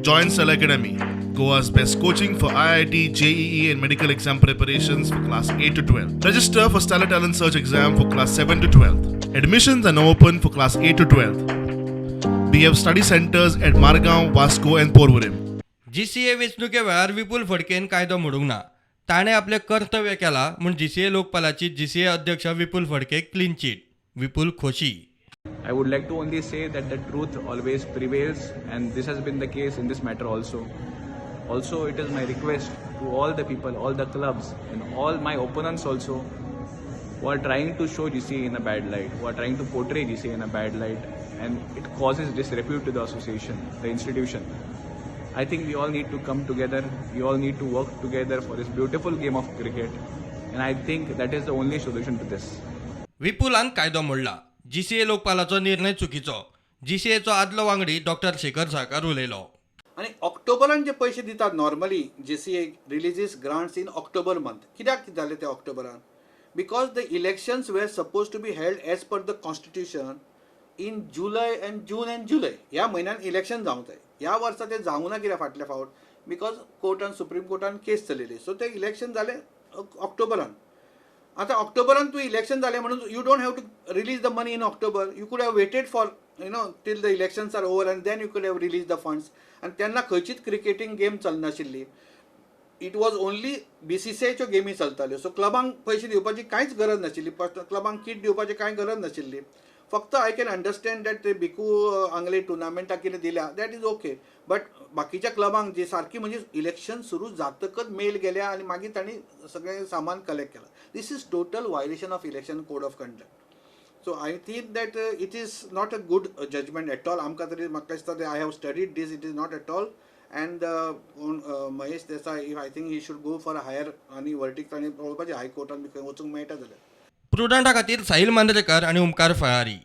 Join Stellar Academy, Goa's best coaching for IIT, JEE, and medical exam preparations for class 8 to 12. Register for Stellar Talent Search exam for class 7 to 12. Admissions are now open for class 8 to 12. We have study centers at Margao, Vasco, and Porvorim. GCA वेंचणुके वेळार विपुल फडकेन कायदो मोडूंक ना, ताणें आपलें कर्तव्य केलां म्हूण GCA लोकपालाची GCA अध्यक्ष विपुल फडकेक क्लीन चीट. विपुल खोशी. I would like to only say that the truth always prevails, and this has been the case in this matter also. Also, it is my request to all the people, all the clubs, and all my opponents also who are trying to show GCA in a bad light, who are trying to portray GCA in a bad light, and it causes disrepute to the association, the institution. I think we all need to come together, we all need to work together for this beautiful game of cricket, and I think that is the only solution to this. विपुलान कायदो मोडला, GCA लोकपालाचो निर्णय चुकीचो. जीसीएचो आदलो वांगडी doctor Shekhar Salkar उलयलो. आनी ऑक्टोबरान जे पयशे दितात, normally GCA releases grants in October month. कित्याक जालें ते ऑक्टोबरान? Because the elections were supposed to be held as per the constitution in July and June and July. ह्या म्हयन्यान इलेक्शन जावंक जाय. ह्या वर्सा तें जावंक ना. कित्याक फाटल्या फावट? Because कोर्टान, सुप्रीम कोर्टान केस चलयली. सो तें इलेक्शन जालें ऑक्टोबरान. आतां ऑक्टोबरान तूं इलेक्शन जालें म्हणून you don't have to release the money in October. You could have waited for till the elections are over and then you could have release the funds. आनी तेन्ना खंयचीच क्रिकेटींग गेम चलनाशिल्ली. It was only बीसीसीआयच्यो गेमी चलताल्यो. So क्लबांक पयशे दिवपाची कांयच गरज नाशिल्ली, क्लबांक किट दिवपाची कांय गरज नाशिल्ली. फक्त I can understand that ते भिकू आंगले टुर्नामेंटाक कितें दिल्या, that is okay, but बाकीच्या क्लबांक जी सारकी म्हणजे इलेक्शन सुरू जातकच मेल गेल्या आनी मागीर तांणी सगळें सामान कलेक्ट केलां. This is total violation of election code of conduct. So I think that it is not a good judgment at all. आमकां तरी म्हाका दिसता ते, I have studied this, it is not at all. And कोण Mahesh Desai, if I think he should go for a higher आनी verdict आनी पळोवपाचें हायकोर्टान बी खंय वचूंक मेळटा जाल्यार. प्रुडंटा खातीर साहिल मांद्रेकर आनी ओमकार फळारी.